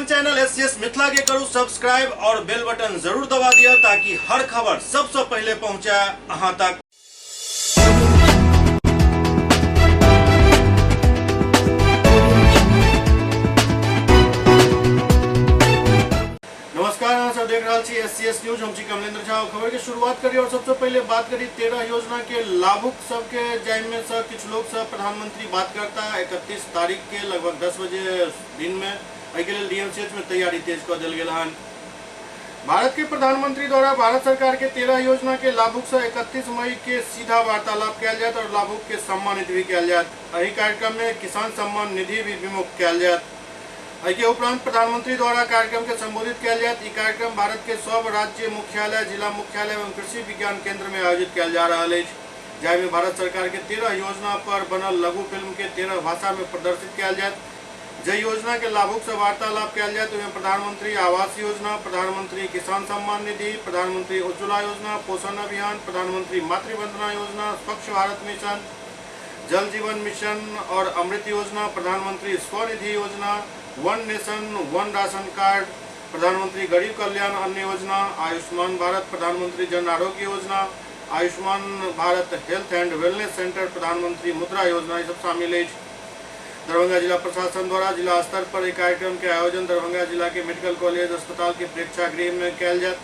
अपन channel SCS Mithila के करू सब्सक्राइब और बेल बटन जरूर दबा दिया ताकि हर खबर सबसे पहले पहुंचे अहां तक। नमस्कार, अहाँ सब देख रहा छी एससीएस न्यूज। हम छी कमलेंद्र झा। खबर के शुरुआत करी और सबसे पहले बात करी 13 योजना के लाभुक सबके, जाहिमे से किछु लोग सब प्रधानमंत्री बात करता 31 तारीख के लगभग 10 बजे दिन में। एहि के लेल डीएमसीएच में तैयारी तेज कऽ देल गेल हन। भारत के प्रधानमंत्री द्वारा भारत सरकार के 13 योजना के लाभुक से 31 मई के सीधा वार्तालाप कयल जायत और लाभुक के सम्मानित भी कयल जायत। एहि कार्यक्रम में किसान सम्मान निधि भी विमुक्त कयल जायत। एहि के उपरांत प्रधानमंत्री द्वारा कार्यक्रम के संबोधित कयल जायत। ई कार्यक्रम भारत के सब राज्य मुख्यालय, जिला मुख्यालय एवं कृषि विज्ञान केंद्र में आयोजित कयल जा रहा अछि, जाहिमे भारत सरकार के 13 योजना पर बनल लघु फिल्म के 13 भाषा में प्रदर्शित कयल जायत। जाहि योजना के लाभुक से वार्तालाप कयल जायत ओहिमे प्रधानमंत्री आवास योजना, प्रधानमंत्री किसान सम्मान निधि, प्रधानमंत्री उज्ज्वला योजना, पोषण अभियान, प्रधानमंत्री मातृ वंदना योजना, स्वच्छ भारत मिशन, जल जीवन मिशन और अमृत योजना, प्रधानमंत्री स्वनिधि योजना, one nation one ration card, प्रधानमंत्री गरीब कल्याण अन्न योजना, आयुष्मान भारत प्रधानमंत्री Jan Arogya Yojana, Ayushman Bharat health and wellness centre, प्रधानमंत्री मुद्रा योजना, ये सब शामिल अछि। दरभंगा जिला प्रशासन द्वारा जिला स्तर पर एक कार्यक्रम के आयोजन दरभंगा जिला के मेडिकल कॉलेज अस्पताल के प्रेक्षागृह में कयल जायत।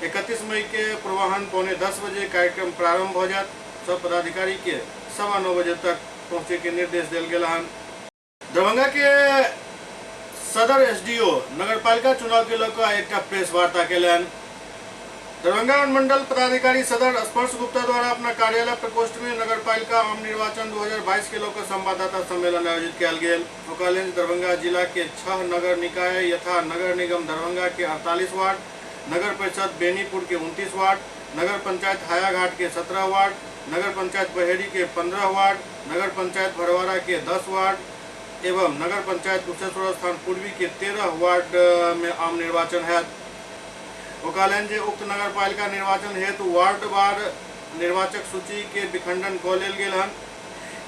31 मई के पूर्वाह्न 9:45 बजे कार्यक्रम प्रारंभ हो जायत। सब पदाधिकारी के 9:15 बजे तक पहुंचे के निर्देश देल गेल हन। दरभंगा के सदर एसडीओ नगरपालिका चुनाव के लऽ एकटा प्रेस वार्ता केलनि। दरभंगा अनुमंडल पदाधिकारी सदर स्पर्श गुप्ता द्वारा अपना कार्यालय प्रकोष्ठ में नगरपालिका आम निर्वाचन 2022 के लऽ संवाददाता सम्मेलन आयोजित कयल गेल। ओ कहलनि दरभंगा जिला के 6 नगर निकाय यथा नगर निगम दरभंगा के 48 वार्ड, नगर परिषद बेनीपुर के 29 वार्ड, नगर पंचायत हायाघाट के 17 वार्ड, नगर पंचायत बहेरी के 15 वार्ड, नगर पंचायत भरवाड़ा के 10 वार्ड एवं नगर पंचायत कुशेश्वर स्थान पूर्वी के 13 वार्ड में आम निर्वाचन हैत। ओ कहलनि जे उक्त नगरपालिका निर्वाचन हेतु वार्ड वार निर्वाचक सूची के विखंडन कऽ लेल गेल हन।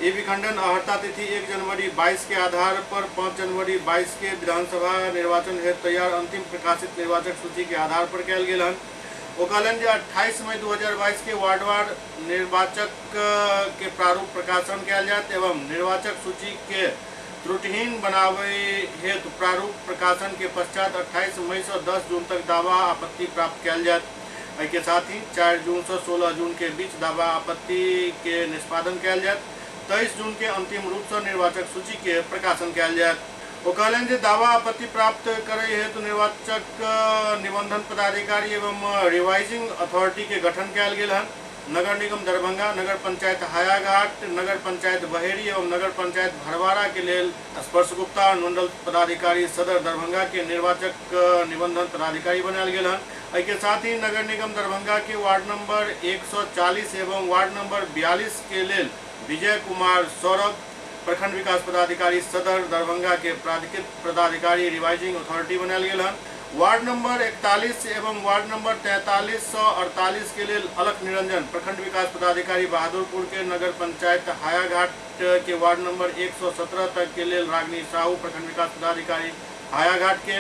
ई विखंडन अर्हता तिथि 1 जनवरी 22 के आधार पर 5 जनवरी 22 के विधानसभा निर्वाचन हेतु तैयार अंतिम प्रकाशित निर्वाचक सूची के आधार पर कयल गेल हन। ओ कहलनि जे 28 मई 2022 के वार्ड वार निर्वाचक के प्रारूप प्रकाशन कयल जायत एवं निर्वाचक सूची के त्रुटिहीन बनावे हेतु प्रारूप प्रकाशन के पश्चात 28 मई से 10 जून तक दावा आपत्ति प्राप्त कयल जायत। एहि के साथ ही 4 जून से 16 जून के बीच दावा आपत्ति के निष्पादन कयल जायत। 23 जून के अंतिम रूप से निर्वाचक सूची के प्रकाशन कयल जायत। ओ कहलनि जे दावा आपत्ति प्राप्त करे हेतु निर्वाचक निबंधन पदाधिकारी एवं रिवाइजिंग अथॉरिटी के गठन कयल गेल हन। नगर निगम दरभंगा, नगर पंचायत हायाघाट, नगर पंचायत बहेरी एवं नगर पंचायत भरवाड़ा के लेल स्पर्श गुप्ता अनुमंडल पदाधिकारी सदर दरभंगा के निर्वाचक निबंधन पदाधिकारी बनायल गेल हन। एहि के साथ ही नगर निगम दरभंगा के वार्ड नंबर 140 एवं वार्ड नंबर 42 के लेल विजय कुमार सौरभ प्रखंड विकास पदाधिकारी सदर दरभंगा के प्राधिकृत पदाधिकारी रिवाइजिंग अथॉरिटी बनायल गेल हन। वार्ड नंबर 41 एवं वार्ड नंबर 43 से 48 के लेल अलख निरंजन प्रखंड विकास पदाधिकारी बहादुरपुर के नगर पंचायत हायाघाट के वार्ड नंबर 117 तक के लेल रागिनी साहू प्रखंड विकास पदाधिकारी हायाघाट के,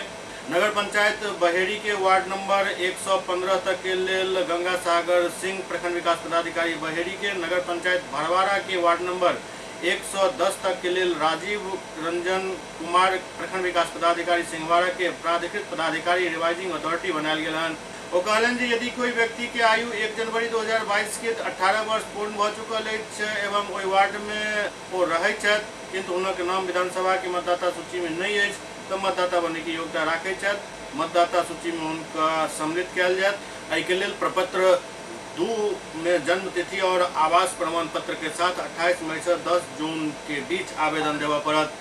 नगर पंचायत बहेरी के वार्ड नंबर 115 तक के लेल गंगा सागर सिंह प्रखंड विकास पदाधिकारी बहेरी के, नगर पंचायत भरवाड़ा के वार्ड नंबर 110 तक के लेल राजीव रंजन कुमार प्रखंड विकास पदाधिकारी सिंहवाड़ा के प्राधिकृत पदाधिकारी रिवाइजिंग अथॉरिटी बनायल गेल हन। ओ कहलनि जे यदि कोई व्यक्ति के आयु 1 जनवरी 2022 के 18 वर्ष पूर्ण भऽ चुकल अछि एवं ओहि वार्ड में ओ रहैत छथि किंतु हुनक नाम विधानसभा के मतदाता सूची में नहि अछि तऽ मतदाता बने के योग्यता राखैत छथि, मतदाता सूची में हुनका सम्मिलित कयल जायत। एहि के लेल प्रपत्र 2 में जन्म तिथि और आवास प्रमाण पत्र के साथ 28 मई से 10 जून के बीच आवेदन देबय पड़त।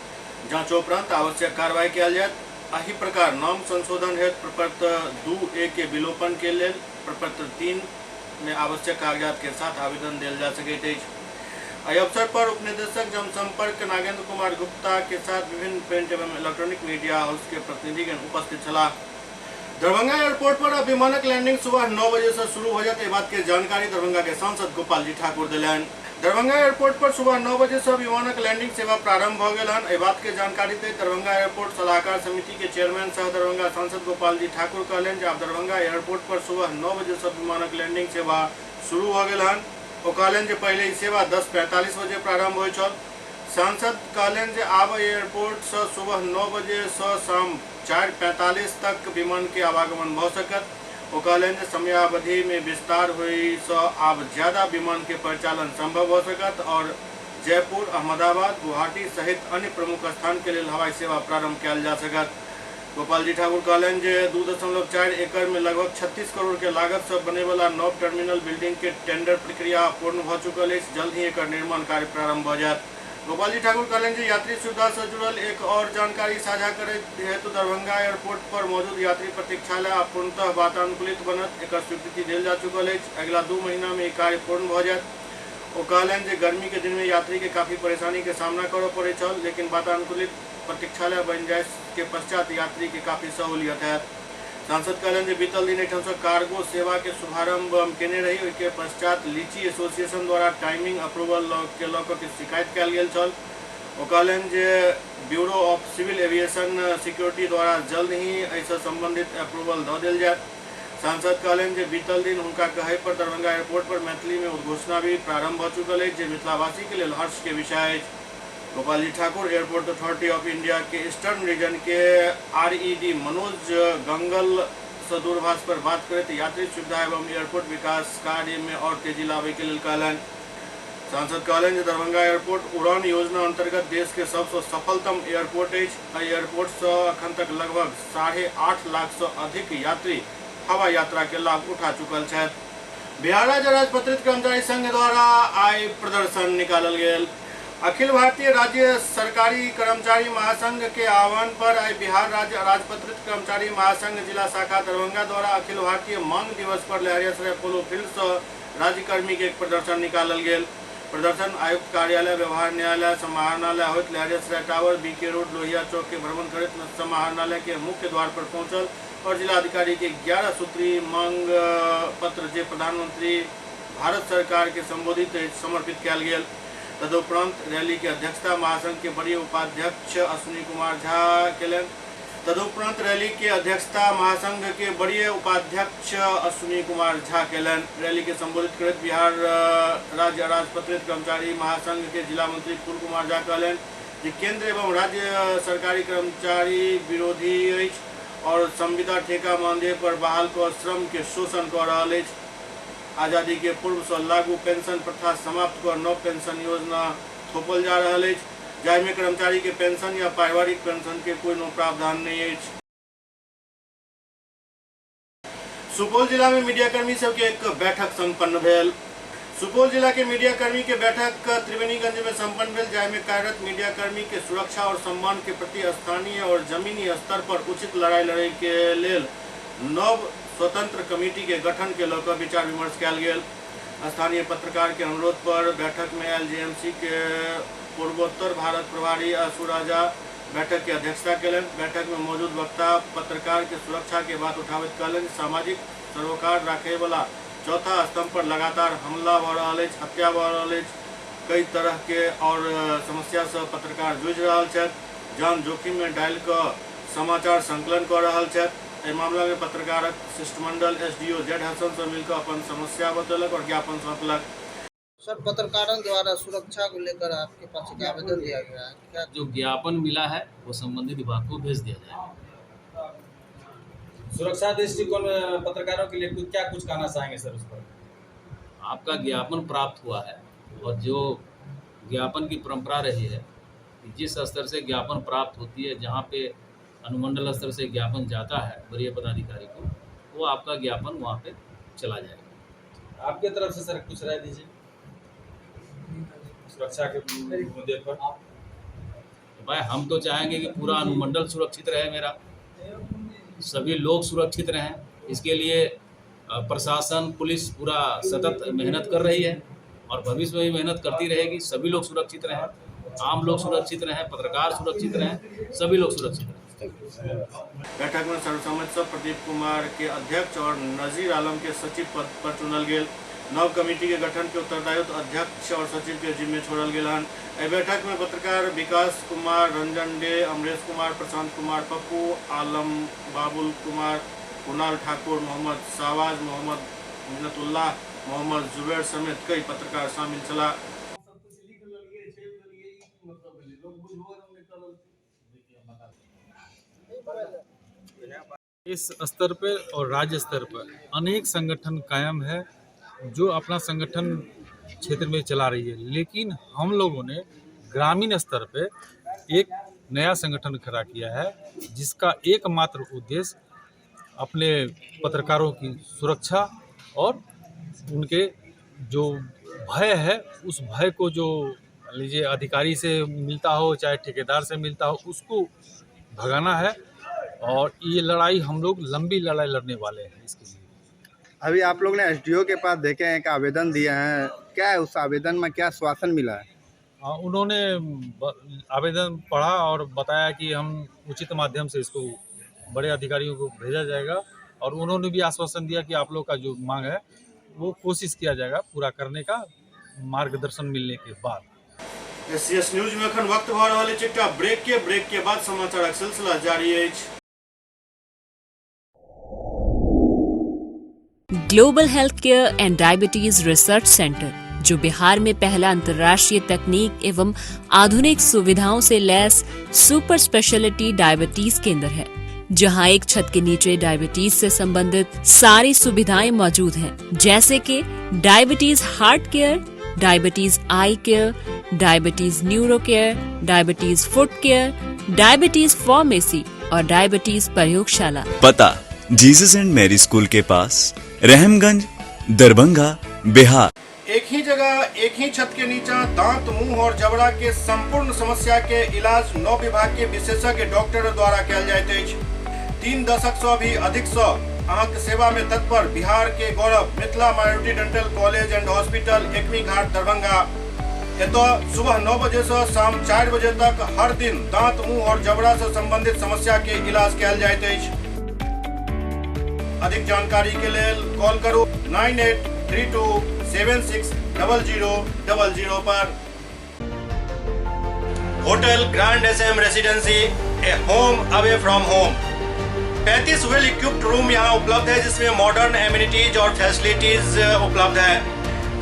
जांचोपरांत आवश्यक कार्रवाई कयल जायत। एहि प्रकार नाम संशोधन हेतु प्रपत्र 2A के विलोपन के लेल प्रपत्र 3 में आवश्यक कागजात के साथ आवेदन देल जा सकैत अछि। एहि अवसर पर उपनिदेशक जनसंपर्क नागेंद्र कुमार गुप्ता के साथ विभिन्न प्रिंट एवं इलेक्ट्रॉनिक मीडिया हाउस के प्रतिनिधिगण उपस्थित छलाह। दरभंगा एयरपोर्ट पर अब विमानक लैंडिंग सुबह 9 बजे से शुरू हो जाए। बात के जानकारी दरभंगा के सांसद गोपाल जी ठाकुर दिलनि। दरभंगा एयरपोर्ट पर सुबह 9 बजे से विमानक लैंडिंग सेवा प्रारंभ भ गेल हन। एहि बात के जानकारी दैत दरभंगा एयरपोर्ट सलाहकार समिति के चेयरमैन सह दरभंगा सांसद गोपाल जी ठाकुर कहलनि जे आब दरभंगा एयरपोर्ट पर सुबह 9 बजे से विमानक लैंडिंग सेवा शुरू भ गेल हन। ओ कहलनि जे पहिले ई सेवा 10:45 बजे प्रारंभ होइत छल। सांसद कहलनि जे आब एयरपोर्ट से सुबह 9 बजे से शाम 4:45 तक विमान के आवागमन भ सकत। ओ कहलनि जे समयावधि में विस्तार होई से आब ज्यादा विमान के परिचालन संभव भ सकत और जयपुर, अहमदाबाद, गुवाहाटी सहित अन्य प्रमुख स्थान के लेल हवाई सेवा प्रारंभ कयल जा सकत। गोपाल जी ठाकुर कहलनि जे 2.4 एकड़ में लगभग 36 करोड़ के लागत से बने वाला नव टर्मिनल बिल्डिंग के टेंडर प्रक्रिया पूर्ण भ चुकल अछि। जल्द ही एकर निर्माण कार्य प्रारंभ भ जायत। गोपाल जी ठाकुर कहलनि जे यात्री सुविधा से जुड़ल एक और जानकारी साझा करैत हेतु दरभंगा एयरपोर्ट पर मौजूद यात्री प्रतीक्षालय आब पूर्णतः वातानुकूलित बनत। एकर स्वीकृति देल जा चुकल अछि। अगिला 2 महीना में ई कार्य पूर्ण भ जायत। ओ कहलनि जे गर्मी के दिन में यात्री के काफी परेशानी के सामना करय पड़ैत छल, लेकिन वातानुकूलित प्रतीक्षालय बनि जाय के पश्चात यात्री के काफी सहूलियत हैत। सांसद कहलनि जे बीतल दिन एहिठाम से कार्गो सेवा के शुभारंभ हम केने रही। ओहि के पश्चात लीची एसोसिएशन द्वारा टाइमिंग अप्रूवल के लऽ कऽ किछु शिकायत कयल गेल छल। ओ कहलनि जे bureau of civil aviation security द्वारा जल्द ही एहिसँ संबंधित अप्रूवल दऽ देल जायत। सांसद कहलनि जे बीतल दिन हुनका कहै पर दरभंगा एयरपोर्ट पर मैथिली में उद्घोषणा भी प्रारंभ भ चुकल अछि, जे मिथिलावासी के लेल हर्ष के विषय अछि। Gopal ji Thakur airport authority of India के ईस्टर्न रीजन के आरईडी मनोज गंगल से दूरभाष पर बात करैत यात्री सुविधा एवं एयरपोर्ट विकास कार्य में और तेजी लाबे के लेल कहलनि। सांसद कहलनि जे दरभंगा एयरपोर्ट उड़ान योजना अंतर्गत देश के सबसँ सफलतम एयरपोर्ट अछि। एहि एयरपोर्ट से अखन तक लगभग 8.5 लाख से अधिक यात्री हवाई यात्रा के लाभ उठा चुकल छथि। बिहार राज्य राजपत्रित कर्मचारी संघ द्वारा आइ प्रदर्शन निकालल गेल। अखिल भारतीय राज्य सरकारी कर्मचारी महासंघ के आह्वान पर आइ बिहार राज्य राजपत्रित कर्मचारी महासंघ जिला शाखा दरभंगा द्वारा अखिल भारतीय मांग दिवस पर लहरियासराय पोलो फील्ड से राज्यकर्मी के एक प्रदर्शन निकालल गेल। प्रदर्शन आयुक्त कार्यालय, व्यवहार न्यायालय, समाहरणालय होइत लहरियासराय टावर, बीके रोड, लोहिया चौक के भ्रमण करैत समाहरणालय के मुख्य द्वार पर पहुंचल और जिलाधिकारी के 11 सूत्री मांग पत्र जे प्रधानमंत्री भारत सरकार के संबोधित समर्पित कयल गेल। तदुपरांत रैली के अध्यक्षता महासंघ के वरीय उपाध्यक्ष अश्विनी कुमार झा केलनि। तदुपरांत रैली के अध्यक्षता महासंघ के वरीय उपाध्यक्ष अश्विनी कुमार झा केलनि। रैली के संबोधित करैत बिहार राज्य अराजपत्रित कर्मचारी महासंघ के जिला मंत्री फूल कुमार झा कहलनि जे केंद्र एवं राज्य सरकारी कर्मचारी विरोधी अछि और संविदा ठेका मानदेय पर बहाल कऽ श्रम के शोषण कऽ रहल अछि। आजादी के पूर्व से लागू पेंशन प्रथा समाप्त कऽ नव पेंशन योजना थोपल जा रहल अछि, जाहिमे कर्मचारी के पेंशन या पारिवारिक पेंशन के कोनो प्रावधान नहि अछि। सुपौल जिला में मीडियाकर्मी सबके एक बैठक संपन्न भेल। सुपौल जिला के मीडियाकर्मी के बैठक त्रिवेणीगंज में संपन्न भेल, जाहिमे कार्यरत मीडियाकर्मी के सुरक्षा और सम्मान के प्रति स्थानीय और जमीनी स्तर पर उचित लड़ाई लड़े के लेल नव स्वतंत्र कमेटी के गठन के लऽ कऽ विचार विमर्श कयल गेल। स्थानीय पत्रकार के अनुरोध पर बैठक में आयल जेएमसी के पूर्वोत्तर भारत प्रभारी आशु राजा बैठक के अध्यक्षता केलनि। बैठक में मौजूद वक्ता पत्रकार के सुरक्षा के बात उठाबैत कहलनि सामाजिक सरोकार राखय वाला चौथा स्तंभ पर लगातार हमला भऽ रहल अछि, हत्या भऽ रहल अछि, कई तरह के और समस्या से पत्रकार जूझि रहल छथि, जान जोखिम में डालि कऽ समाचार संकलन कऽ रहल छथि। एहि मामला में पत्रकारक शिष्टमंडल एसडीओ जेड हसन से मिलकर अपन समस्या बतेलक और ज्ञापन सौंपलक। सर, पत्रकारों द्वारा सुरक्षा को लेकर आपके पास एक आवेदन दिया गया है, क्या जो ज्ञापन मिला है वो संबंधित विभाग को भेज दिया जाएगा। सुरक्षा दृष्टिकोण में पत्रकारों के लिए क्या कुछ कहना चाहेंगे सर उस पर? आपका ज्ञापन प्राप्त हुआ है और जो ज्ञापन की परंपरा रही है कि जिस स्तर से ज्ञापन प्राप्त होती है, जहाँ पे अनुमंडल स्तर से ज्ञापन जाता है वरीय पदाधिकारी को, वो आपका ज्ञापन वहाँ पे चला जाएगा। आपके तरफ से सर कुछ राय दीजिए सुरक्षा के मुद्दे पर। तो भाई हम तो चाहेंगे कि पूरा अनुमंडल सुरक्षित रहे, मेरा सभी लोग सुरक्षित रहें। इसके लिए प्रशासन पुलिस पूरा सतत मेहनत कर रही है और भविष्य में भी मेहनत करती रहेगी। सभी लोग सुरक्षित रहें, आम लोग सुरक्षित रहें, पत्रकार सुरक्षित रहें, सभी लोग सुरक्षित रहें। बैठक में सर्वसम्मति से प्रदीप कुमार के अध्यक्ष और नजीर आलम के सचिव पद पर चुनल गेल। नव कमेटी के गठन के उत्तरदायित्व अध्यक्ष और सचिव के जिम्मे छोड़ल गेल हन। एहि बैठक में पत्रकार विकास कुमार, रंजन डे, अमरेश कुमार, प्रशांत कुमार पप्पू, आलम बाबुल कुमार, कुणाल ठाकुर, मोहम्मद शाहबाज, मोहम्मद मिन्नतुल्लाह, मोहम्मद जुबैर समेत कई पत्रकार शामिल छलाह। इस स्तर पर और राज्य स्तर पर अनेक संगठन कायम है जो अपना संगठन क्षेत्र में चला रही है, लेकिन हम लोगों ने ग्रामीण स्तर पे एक नया संगठन खड़ा किया है जिसका एकमात्र उद्देश्य अपने पत्रकारों की सुरक्षा और उनके जो भय है उस भय को जो मान लीजिए अधिकारी से मिलता हो चाहे ठेकेदार से मिलता हो उसको भगाना है। और ये लड़ाई हम लोग लंबी लड़ाई लड़ने वाले हैं इसके लिए। अभी आप लोग ने एसडीओ के पास देखे हैं कि आवेदन दिया है, क्या है उस आवेदन में, क्या आश्वासन मिला है? उन्होंने आवेदन पढ़ा और बताया कि हम उचित माध्यम से इसको बड़े अधिकारियों को भेजा जाएगा और उन्होंने भी आश्वासन दिया कि आप लोग का जो मांग है वो कोशिश किया जाएगा पूरा करने का, मार्गदर्शन मिलने के बाद। एससीएस न्यूज में अखन वक्त भऽ रहल अछि एकटा ब्रेक के। ब्रेक के बाद समाचारक सिलसिला जारी अछि। Global health care and diabetes research centre, जो बिहार में पहला अंतर्राष्ट्रीय तकनीक एवं आधुनिक सुविधाओं से लैस सुपर स्पेशलिटी डायबिटीज केंद्र है, जहां एक छत के नीचे डायबिटीज से संबंधित सारी सुविधाएं मौजूद हैं, जैसे कि diabetes heart care, diabetes eye care, diabetes neuro care, diabetes foot care, diabetes pharmacy और डायबिटीज प्रयोगशाला। पता जीसस एंड मैरी स्कूल के पास, रहमगंज, दरभंगा, बिहार। एक ही जगह एक ही छत के नीचा दांत, मुंह और जबड़ा के संपूर्ण समस्या के इलाज 9 विभाग के विशेषज्ञ डॉक्टर द्वारा कयल जाइत अछि। 3 दशक से भी अधिक से अहाँके सेवा में तत्पर बिहार के गौरव Mithila minority dental college and hospital, Ekmi Ghat, Darbhanga. एतऽ सुबह 9 बजे से शाम 4 बजे तक हर दिन दांत, मुंह और जबड़ा से संबंधित समस्या के इलाज कयल जाइत अछि। अधिक जानकारी के लेल कॉल करू 9832760000 पर। Hotel grand SM residency, a home away from home. 35 well equipped room यहाँ उपलब्ध है, जिसमें मॉडर्न एमिनिटीज और फैसिलिटीज उपलब्ध है।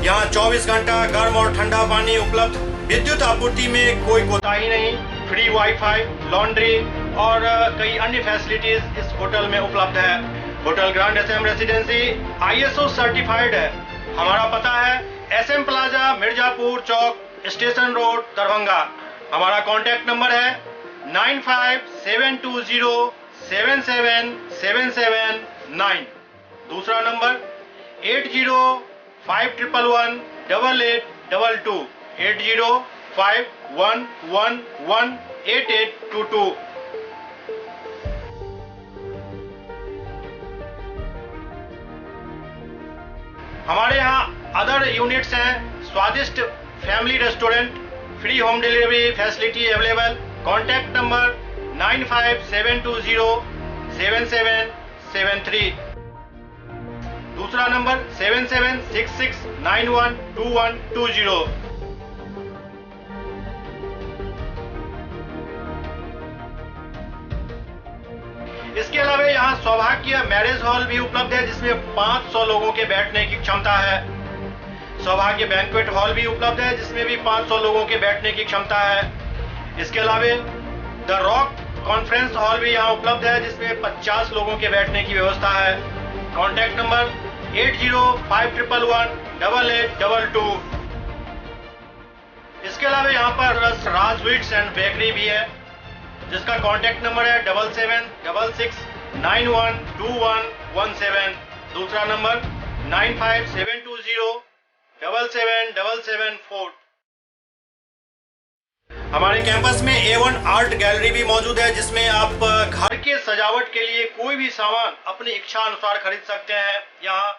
यहाँ 24 घंटा गर्म और ठंडा पानी उपलब्ध, विद्युत आपूर्ति में कोई कोताही नहीं, फ्री वाईफाई, लॉन्ड्री और कई अन्य फैसिलिटीज इस होटल में उपलब्ध है। Hotel grand SM residency ISO certified है। हमारा पता है SM plaza, Mirzapur Chowk, station road, Darbhanga. हमारा कॉन्टैक्ट नंबर है 9572077779। दूसरा नंबर 8051118822, 8051118822। हमारे यहाँ अदर यूनिट्स हैं, स्वादिष्ट family restaurant, free home delivery facility available. Contact number 9572077773। दूसरा नंबर 7766912120। इसके अलावा यहाँ सौभाग्य मैरिज हॉल भी उपलब्ध है, जिसमें 500 लोगों के बैठने की क्षमता है। सौभाग्य बैंक्वेट हॉल भी उपलब्ध है, जिसमें भी 500 लोगों के बैठने की क्षमता है। इसके अलावा the rock conference hall भी यहाँ उपलब्ध है, जिसमें 50 लोगों के बैठने की व्यवस्था है। Contact number 8051118822। इसके अलावा यहाँ पर राज स्वीट्स एंड बेकरी भी है, जिसका कॉन्टैक्ट नंबर है 7766912117। दूसरा नंबर 9572077774। हमारे कैंपस में A1 art gallery भी मौजूद है, जिसमें आप घर के सजावट के लिए कोई भी सामान अपनी इच्छा अनुसार खरीद सकते हैं। यहाँ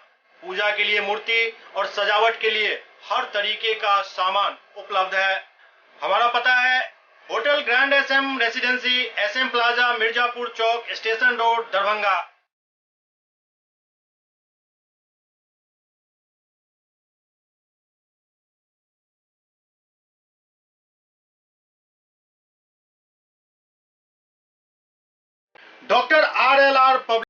पूजा के लिए मूर्ति और सजावट के लिए हर तरीके का सामान उपलब्ध है। हमारा पता है hotel grand SM residency, SM plaza, Mirzapur Chowk, station road, Darbhanga. Doctor RLR public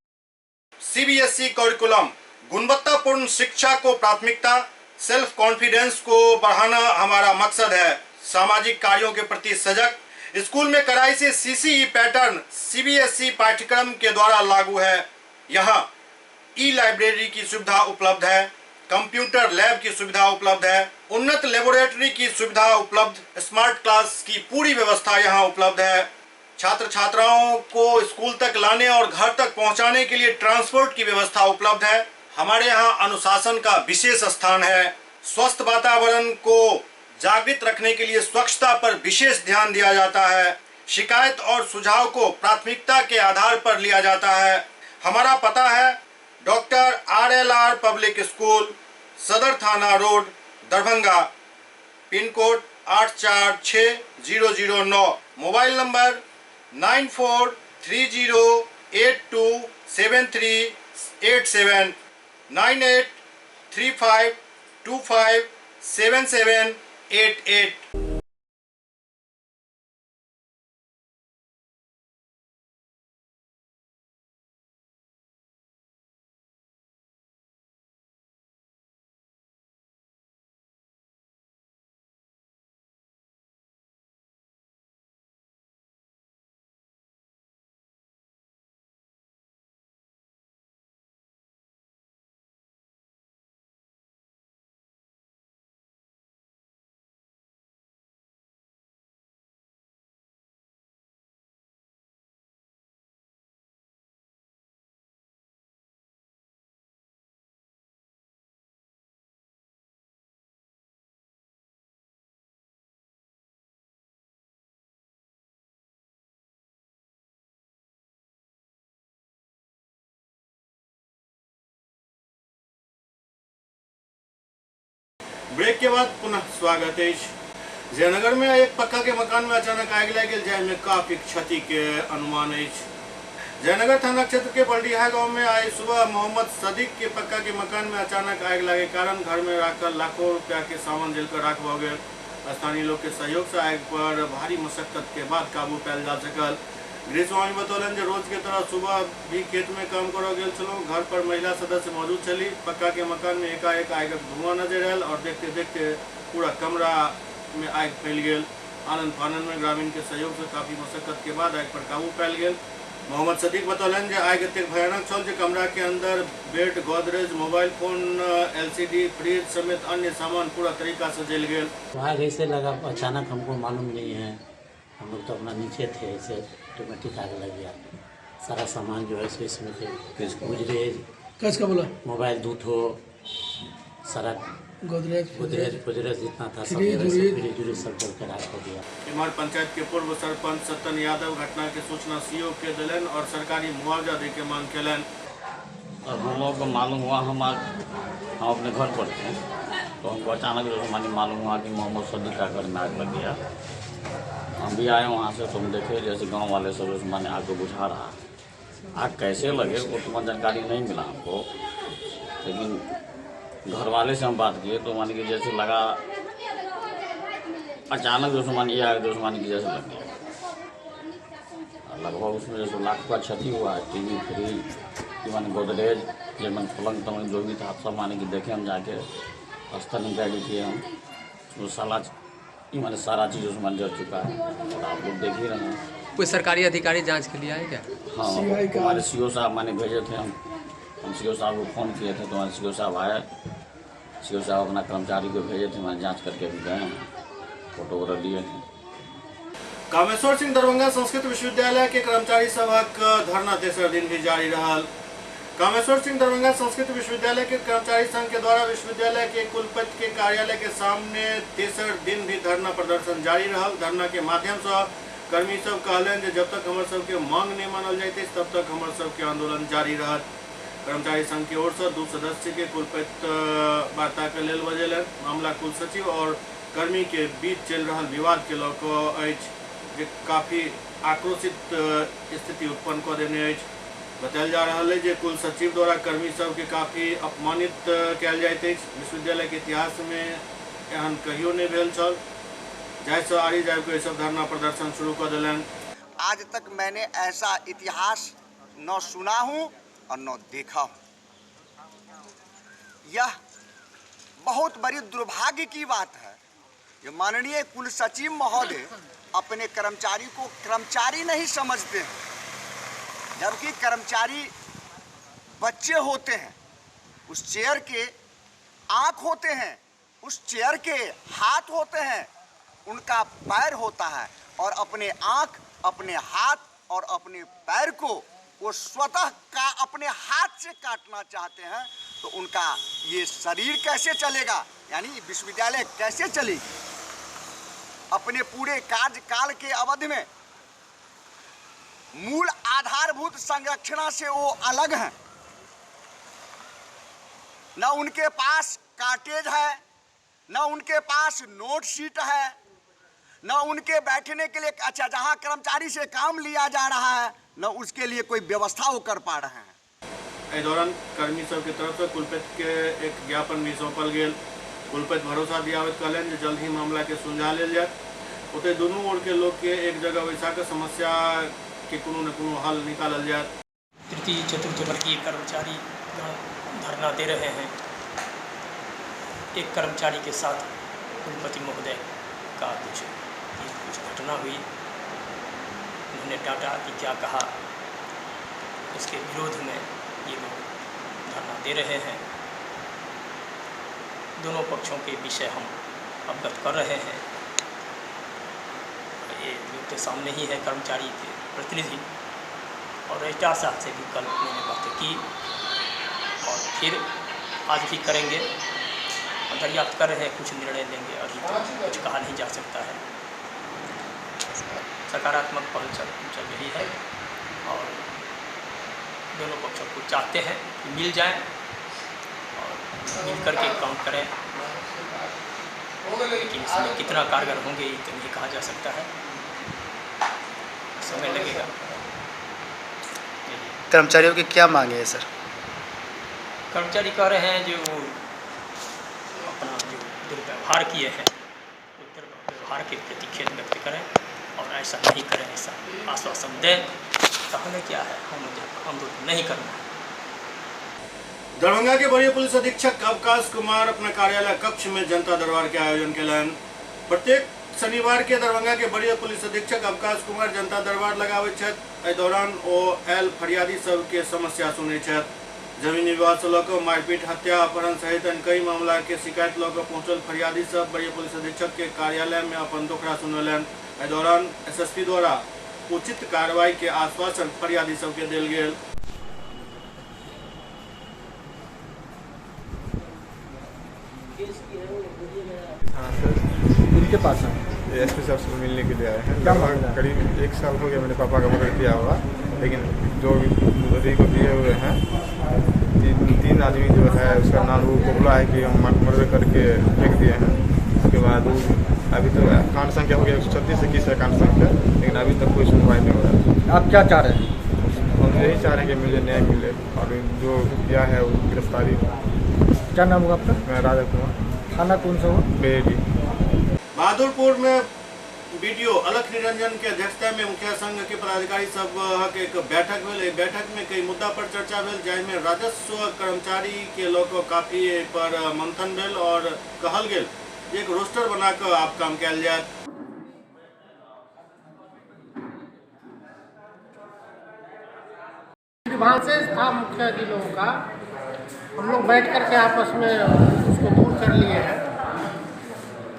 CBSE curriculum, गुणवत्तापूर्ण शिक्षा को प्राथमिकता, सेल्फ कॉन्फिडेंस को बढ़ाना हमारा मकसद है। सामाजिक कार्यों के प्रति सजग, स्कूल में कड़ाई से सीसीई पैटर्न सीबीएसई पाठ्यक्रम के द्वारा लागू है। यहाँ ई लाइब्रेरी की सुविधा उपलब्ध है, कंप्यूटर लैब की सुविधा उपलब्ध है, उन्नत लेबोरेटरी की सुविधा उपलब्ध, स्मार्ट क्लास की पूरी व्यवस्था यहाँ उपलब्ध है। छात्र छात्राओं को स्कूल तक लाने और घर तक पहुंचाने के लिए ट्रांसपोर्ट की व्यवस्था उपलब्ध है। हमारे यहाँ अनुशासन का विशेष स्थान है। स्वस्थ वातावरण को जागृत रखने के लिए स्वच्छता पर विशेष ध्यान दिया जाता है। शिकायत और सुझाव को प्राथमिकता के आधार पर लिया जाता है। हमारा पता है doctor RLR public school, Sadar थाना road, Darbhanga, pin code 846009, mobile number 9430827387, 9835257788। Break के बाद पुनः स्वागत है। जयनगर में एक पक्का के मकान में अचानक आगि लागि गेल, जाहिमे काफी क्षति के अनुमान अछि। जयनगर थाना क्षेत्र के बल्डिहा गांव में आई सुबह मोहम्मद सदीक के पक्का के मकान में अचानक आगि लागे कारण घर में राखल लाखों रुपया के सामान जलकर राख भऽ गेल। स्थानीय लोग के सहयोग से आगि पर भारी मशक्कत के बाद काबू पायल जा सकल। गृहस्वामी बतौलनि जे रोज के तरह सुबह भी खेत में काम करऽ गेल छलहुँ। घर पर महिला सदस्य मौजूद छली। पक्का के मकान में एकाएक आगिक धुआं नजर आयल और देखते देखते पूरा कमरा में आगि फैल गेल। आनंद फानन में ग्रामीण के सहयोग से काफी मशक्कत के बाद आगि पर काबू पायल गेल। मोहम्मद सदीक बतौलनि जे आगि एतेक भयानक छल जे कमरा के अंदर bed, Godrej, mobile phone, LCD, fridge समेत अन्य सामान पूरा तरीका से जल गेल। आग ऐसे लगा अचानक, हमको मालूम नहीं है, हम लोग तो अपना नीचे थे, ऐसे ऑटोमेटिक आग लग गया। सारा सामान जो है सो इसमें थे, गोदरेज, बोला मोबाइल 2 ठो, सारा गोदरेज गोदरेज जितना था सब फ्रिज उरिज सब जल कर राख हो गया। इमहर पंचायत के पूर्व सरपंच सतन यादव घटना के सूचना सीओ के दिलन और सरकारी मुआवजा दे के मांग केलन। और हम लोगों को मालूम हुआ, हम अपने घर पर थे तो हमको अचानक जो है मालूम हुआ कि मोहम्मद सदीक का घर में आग लग गया। हम भी आए वहाँ से तो हम देखे जैसे गांव वाले सब माने आग को बुझा रहा। आग कैसे लगे वो तो जानकारी नहीं मिला हमको, लेकिन घर वाले से हम बात किए तो माने कि जैसे लगा अचानक जो माने ये आग जो माने कि जैसे लग गया। लगभग उसमें जैसे लाख का क्षति हुआ है। टीवी, फ्रिज, माने गोदरेज, ये मन पलंग तलंग जो भी था सब माने कि देखे हम जाके स्थल इंक्वायरी किए हम, वो साला माने सारा चीज़ उसमें जल चुका है और आप लोग देख ही रहे हैं। कोई सरकारी अधिकारी जांच के लिए आए क्या? हाँ, हमारे सीओ साहब माने भेजे थे, हम सीओ साहब को फ़ोन किए थे तो हमारे सीओ साहब आए। सीओ साहब अपना कर्मचारी को भेजे थे, माने जांच करके अभी गए हैं, फोटो वगैरह लिए थे। कामेश्वर सिंह दरभंगा संस्कृत विश्वविद्यालय के कर्मचारी सभक धरना तेसर दिन भी जारी रहल। कामेश्वर सिंह दरभंगा संस्कृत विश्वविद्यालय के कर्मचारी संघ के द्वारा विश्वविद्यालय के कुलपति के कार्यालय के सामने तेसर दिन भी धरना प्रदर्शन जारी रहल। धरना के माध्यम से कर्मी सब कहलनि जे जब तक हमर सबके मांग नहीं मानल जाइत तब तक हमर सबके आंदोलन जारी रहत। कर्मचारी संघ की ओर से 2 सदस्य के कुलपति वार्ता के लेल बजेलनि। मामला कुल सचिव और कर्मी के बीच चलि रहल विवाद के लऽ कऽ अछि जे काफी आक्रोशित स्थिति उत्पन्न कऽ देने अछि। बतायल जा रहल है जे कुल सचिव द्वारा कर्मी सबके काफी अपमानित कयल जाइत अछि। विश्वविद्यालय के इतिहास में एहन कहियो नहीं भेल छल, जाहिसँ आरी जाबि कऽ सब धरना प्रदर्शन शुरू कऽ देलनि। आज तक मैंने ऐसा इतिहास न सुना हूँ और न देखा हूँ। यह बहुत बड़ी दुर्भाग्य की बात है ये माननीय कुलसचिव महोदय अपने कर्मचारी को कर्मचारी नहीं समझते हैं, जबकि कर्मचारी बच्चे होते हैं, उस चेयर के आँख होते हैं, उस चेयर के हाथ होते हैं, उनका पैर होता है, और अपने आँख, अपने हाथ और अपने पैर को वो स्वतः का अपने हाथ से काटना चाहते हैं, तो उनका ये शरीर कैसे चलेगा, यानी विश्वविद्यालय कैसे चलेगी। अपने पूरे कार्यकाल के अवधि में मूल आधारभूत संरचना से वो अलग हैं, न उनके पास कार्टेज है, न उनके पास नोट शीट है, न उनके बैठने के लिए, अच्छा जहां कर्मचारी से काम लिया जा रहा है न उसके लिए कोई व्यवस्था वो कर पा रहे हैं। एहि दौरान कर्मी सबके तरफ से कुलपति के एक ज्ञापन भी सौंपल गेल। कुलपति भरोसा दियाबैत कहलनि जे जल्द ही मामला के सुलझा लेल जायत। ओतहि दुनू ओर के लोग के एक जगह बैसा के समस्या के कोनो न कोनो हल निकालल जायत। तृतीय चतुर्थ वर्गीय कर्मचारी धरना दे रहे हैं। एक कर्मचारी के साथ कुलपति महोदय का कुछ घटना हुई, उन्होंने डांटा कि क्या कहा, उसके विरोध में ये लोग धरना दे रहे हैं। दोनों पक्षों के विषय हम अवगत कर रहे हैं। ये लोग तो सामने ही है कर्मचारी के प्रतिनिधि, और रजिस्ट्रार साहब से भी कल मैंने बातें की और फिर आज भी करेंगे और दरियाफ्त कर रहे हैं, कुछ निर्णय लेंगे। अभी तो कुछ कहा नहीं जा सकता है। सकारात्मक पहल चल रही है और दोनों पक्षों को चाहते हैं कि मिल जाएं और मिल करके काम करें, लेकिन इसमें कितना कारगर होंगे ये तो नहीं कहा जा सकता है, समय लगेगा। कर्मचारियों की क्या मांग है सर? कर्मचारी कह रहे हैं जो वो अपना जो दुर्व्यवहार किए हैं वो दुर्व्यवहार के प्रति खेद व्यक्त करें और ऐसा नहीं करें, ऐसा आश्वासन दें। तो हमें क्या है, हम अनुरोध नहीं करना है। दरभंगा के वरीय पुलिस अधीक्षक अवकाश कुमार अपना कार्यालय कक्ष में जनता दरबार के आयोजन केलनि। प्रत्येक शनिवार के दरभंगा के वरीय पुलिस अधीक्षक अवकाश कुमार जनता दरबार लगाबै छथि। एहि दौरान ओ आयल फरियादी सबके समस्या सुनै छथि। जमीन विवाद से लऽ कऽ मारपीट, हत्या, अपहरण सहित अन्य कई मामला के शिकायत लऽ कऽ पहुंचल फरियादी सब वरीय पुलिस अधीक्षक के कार्यालय में अपन दुखड़ा सुनौलनि। एहि दौरान एसएसपी द्वारा उचित कार्रवाई के आश्वासन फरियादी सबके देल गेल। किनके पास है? एसपी साहब से मिलने के लिए आए हैं। लगभग करीब 1 साल हो गया मेरे पापा का मर्डर किया हुआ, लेकिन जो मुदई को दिए हुए हैं 3 आदमी जो है उसका नाम वो बोला है कि हम मर्डर करके फेंक दिए हैं। उसके बाद अभी तो कांड संख्या हो गया 136-21 है कांड संख्या, लेकिन अभी तक कोई सुनवाई नहीं हो रहा। आप क्या चाह रहे हैं? हम यही चाह रहे हैं कि मुझे न्याय मिले और जो किया है वो गिरफ्तारी हो। क्या नाम होगा आपका? मैं राजा कुमार। थाना कौन सा हुआ? बेरी। बहादुरपुर में बीडीओ अलख निरंजन के अध्यक्षता में मुखिया संघ के पदाधिकारी सब के एक बैठक भेल। एहि बैठक में कई मुद्दा पर चर्चा भेल, जाहिमे राजस्व कर्मचारी के लऽ कऽ काफी पर मंथन भेल और कहल गेल जे एक रोस्टर बना कऽ आब काम कयल जायत। ग्रीवांसेस था मुखिया जी लोगों का, हम लोग बैठ करके आपस में उसको दूर कर लिए हैं।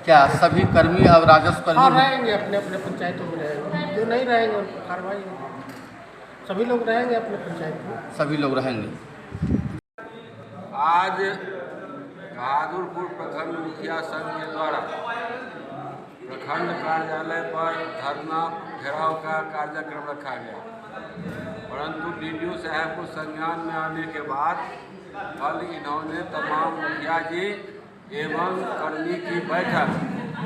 क्या सभी कर्मी अब राजस्व कर्मी हाँ रहेंगे, अपने अपने पंचायतों में रहेंगे। जो नहीं रहेंगे उन पर कार्रवाई होगी। सभी लोग रहेंगे अपने पंचायत में, सभी लोग रहेंगे। आज बहादुरपुर प्रखंड मुखिया संघ के द्वारा प्रखंड कार्यालय पर धरना घेराव का कार्यक्रम रखा गया, परंतु बीडीओ साहब को संज्ञान में आने के बाद कल इन्होंने तमाम मुखिया जी एवं कर्मी की बैठक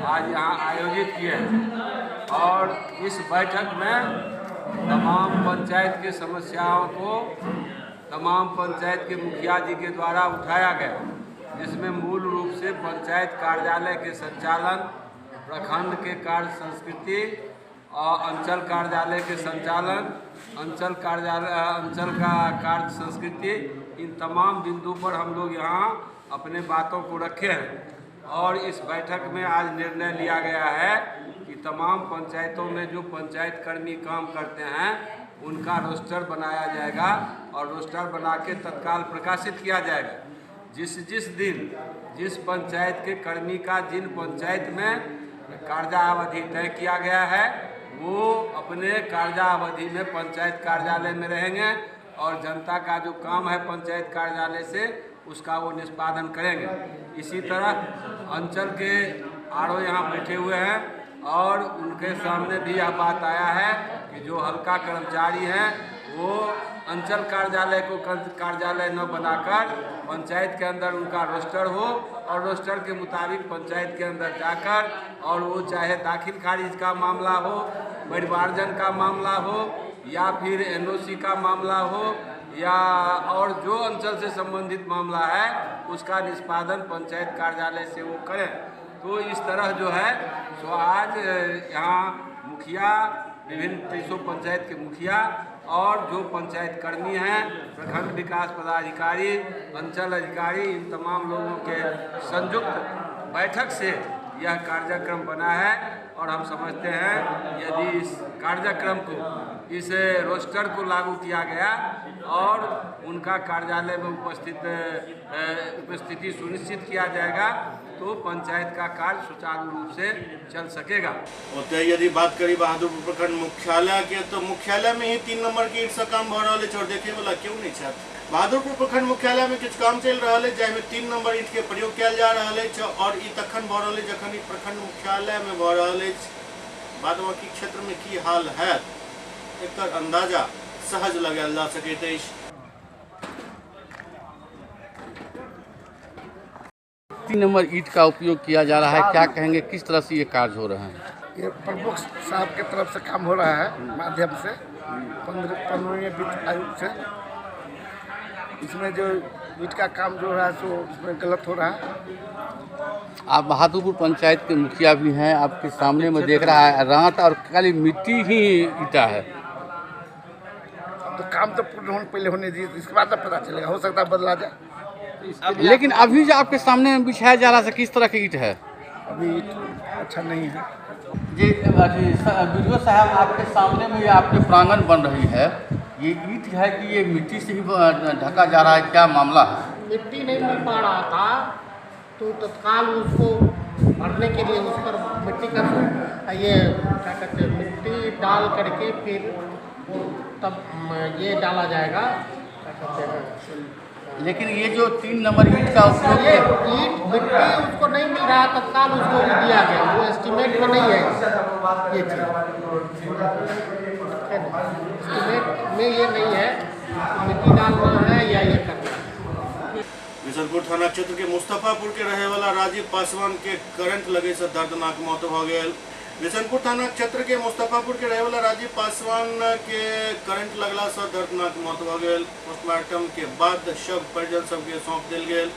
आज यहाँ आयोजित किए हैं और इस बैठक में तमाम पंचायत की समस्याओं को तमाम पंचायत के मुखिया जी के द्वारा उठाया गया, जिसमें मूल रूप से पंचायत कार्यालय के संचालन, प्रखंड के कार्य संस्कृति और अंचल कार्यालय के संचालन अंचल कार्यालय, अंचल का कार्य संस्कृति, इन तमाम बिंदु पर हम लोग यहाँ अपने बातों को रखे हैं। और इस बैठक में आज निर्णय लिया गया है कि तमाम पंचायतों में जो पंचायत कर्मी काम करते हैं उनका रोस्टर बनाया जाएगा और रोस्टर बना के तत्काल प्रकाशित किया जाएगा। जिस जिस दिन जिस पंचायत के कर्मी का जिन पंचायत में कार्यावधि तय किया गया है वो अपने कार्यावधि में पंचायत कार्यालय में रहेंगे और जनता का जो काम है पंचायत कार्यालय से उसका वो निष्पादन करेंगे। इसी तरह अंचल के आरओ यहाँ बैठे हुए हैं और उनके सामने भी यह बात आया है कि जो हल्का कर्मचारी हैं वो अंचल कार्यालय को कार्यालय न बनाकर पंचायत के अंदर उनका रोस्टर हो और रोस्टर के मुताबिक पंचायत के अंदर जाकर और वो चाहे दाखिल खारिज का मामला हो, परिवारजन का मामला हो या फिर एनओसी का मामला हो या और जो अंचल से संबंधित मामला है उसका निष्पादन पंचायत कार्यालय से वो करें। तो इस तरह जो है सो आज यहाँ मुखिया, विभिन्न 300 पंचायत के मुखिया और जो पंचायत कर्मी हैं, प्रखंड विकास पदाधिकारी, अंचल अधिकारी, इन तमाम लोगों के संयुक्त बैठक से यह कार्यक्रम बना है। और हम समझते हैं यदि इस कार्यक्रम को, इस रोस्टर को लागू किया गया और उनका कार्यालय में उपस्थिति सुनिश्चित किया जाएगा तो पंचायत का कार्य सुचारू रूप से चल सकेगा। ओतै यदि बात करी बहादुरपुर प्रखंड मुख्यालय के तो मुख्यालय में ही 3 नंबर के ईट से काम भ रहल अछि और देखे वाला क्यों नहीं छथि। बहादुरपुर प्रखंड मुख्यालय में किछु काम चलि रहल अछि जाहिमे 3 नंबर ईट के प्रयोग कयल जा रहल अछि और ई तखन भ रहल अछि जखन ई प्रखंड मुख्यालय में भ रहल अछि। बाद बाकी क्षेत्र में की हाल हैत एकर अंदाजा सहज लगायल जा सकैत अछि। 3 नंबर ईंट का उपयोग किया जा रहा है, क्या कहेंगे, किस तरह से ये कार्य हो रहे हैं? ये प्रमुख साहब के तरफ से काम हो रहा है माध्यम से 15वें वित्त आयोग से। इसमें जो ईंट का काम जो है सो इसमें गलत हो रहा है। आप बहादुरपुर पंचायत के मुखिया भी हैं, आपके सामने में देख रहा है रात और खाली मिट्टी ही ईटा है। अब तो काम तो पूर्ण होने पहले होने दीजिए, इसके बाद तो पता चलेगा, हो सकता है बदला जाए। लेकिन अभी जो आपके सामने बिछाया जा रहा है किस तरह की ईंट है? अभी ईंट अच्छा नहीं है जी। बीडीओ साहब, आपके सामने में ये आपके प्रांगण बन रही है, ये ईंट है कि ये मिट्टी से ही ढका जा रहा है, क्या मामला है? मिट्टी नहीं मिल पा रहा था तो तत्काल उसको भरने के लिए उस पर मिट्टी का ये क्या कहते हैं, मिट्टी डाल करके फिर तब ये डाला जाएगा, क्या कहते हैं। लेकिन ये जो 3 नंबर ईंट का उपयोग ये ईंट मिट्टी उसको नहीं मिल रहा, तत्काल उसको दिया गया, वो एस्टिमेट में नहीं है ये चीज़, एस्टिमेट में ये नहीं है मिट्टी डालना है या ये करना है। बिशनपुर थाना क्षेत्र के मुस्तफापुर के रहे वाला राजीव पासवान के करंट लगे से दर्दनाक मौत हो गई। बिशनपुर थाना क्षेत्र के मुस्तफापुर के रहे वाला राजीव पासवान के करंट लगला से दर्दनाक मौत हो गई। पोस्टमार्टम के बाद शव परिजन सबके सौंप दिल गेल।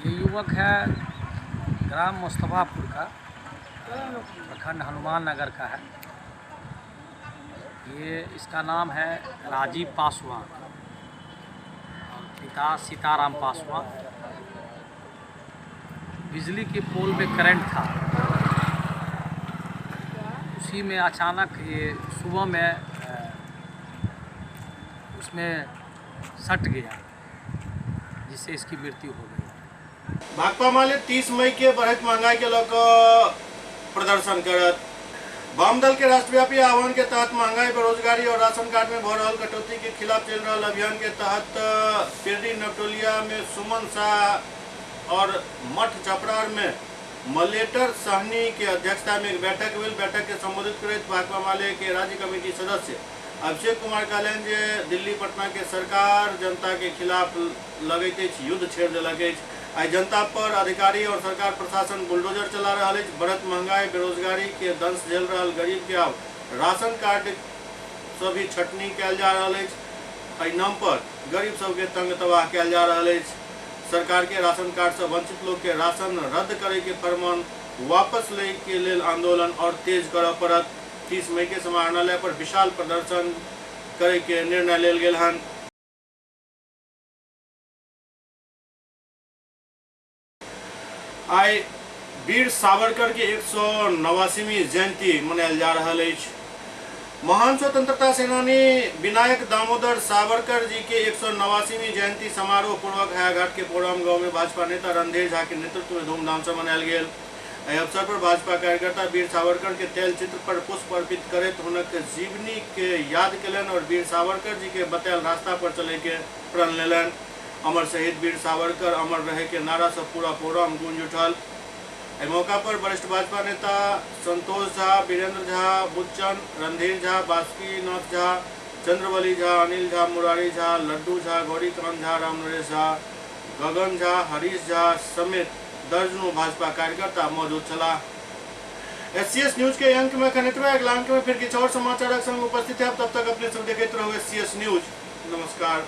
ये युवक है ग्राम मुस्तफापुर का, प्रखंड हनुमान नगर का है। ये इसका नाम है राजीव पासवान और पिता सीताराम पासवान। बिजली के पोल में करंट था, उसी में अचानक ये सुबह में उसमें सट गया, जिससे इसकी मृत्यु हो गई। भाकपा माले 30 मई के बढ़ैत महंगाई के लऽ प्रदर्शन करत। वाम दल के राष्ट्रव्यापी आह्वान के तहत महंगाई, बेरोजगारी और राशन कार्ड में भऽ रहल कटौती के खिलाफ चल रहा अभियान के तहत पेररी नवटोलिया में सुमन शाह और मठ चपरार में मलेटर सहनी के अध्यक्षता में एक बैठक भेल। बैठक के संबोधित करैत भाकपा माले के राज्य कमेटी सदस्य अभिषेक कुमार कहलनि जे दिल्ली पटना के सरकार जनता के खिलाफ लगैत अछि, युद्ध छेड़ देलक अछि। आइ जनता पर अधिकारी और सरकार प्रशासन बुलडोजर चला रहल अछि। बढ़त महंगाई, बेरोजगारी के दंश झेल रहल गरीब के आब राशन कार्ड से भी छटनी कयल जा रहल अछि। एहि नाम पर गरीब सबके तंग तबाह कयल जा रहल अछि। सरकार के राशन कार्ड से वंचित लोग के राशन रद्द करे के फरमान वापस ले के लेल आंदोलन और तेज करय पड़त। 30 मई के समाहरणालय पर विशाल प्रदर्शन करे के निर्णय लेल गेल हन। आइ वीर सावरकर के 189वीं जयंती मनायल जा रहल अछि। महान स्वतंत्रता सेनानी विनायक दामोदर सावरकर जी के 189वीं जयंती समारोह पूर्वक हायाघाट के पोराम गांव में भाजपा नेता रणधीर झा के नेतृत्व में धूमधाम से मनायल गेल। एहि अवसर पर भाजपा कार्यकर्ता वीर सावरकर के तैल चित्र पर पुष्प अर्पित करैत हुनक जीवनी के याद केलनि और वीर सावरकर जी के बतायल रास्ता पर चले के प्रण लेलनि। अमर शहीद वीर सावरकर अमर रहे के नारा से पूरा प्रोग्राम गूंज उठल। एहि मौका पर वरिष्ठ भाजपा नेता संतोष झा, वीरेंद्र झा, बुच्चन, रणधीर झा, बासुकीनाथ झा, चंद्रबली झा, अनिल झा, मुरारी झा, लड्डू झा, गौरीकांत झा, रामनरेश झा, गगन झा, हरीश झा समेत दर्जनों भाजपा कार्यकर्ता मौजूद छलाह। एससीएस न्यूज के अंक में एखन एतबे। अगला अंक में फिर किछु और समाचारक संग उपस्थित है। तब तक अपने सब देखैत रहू एससीएस न्यूज। नमस्कार।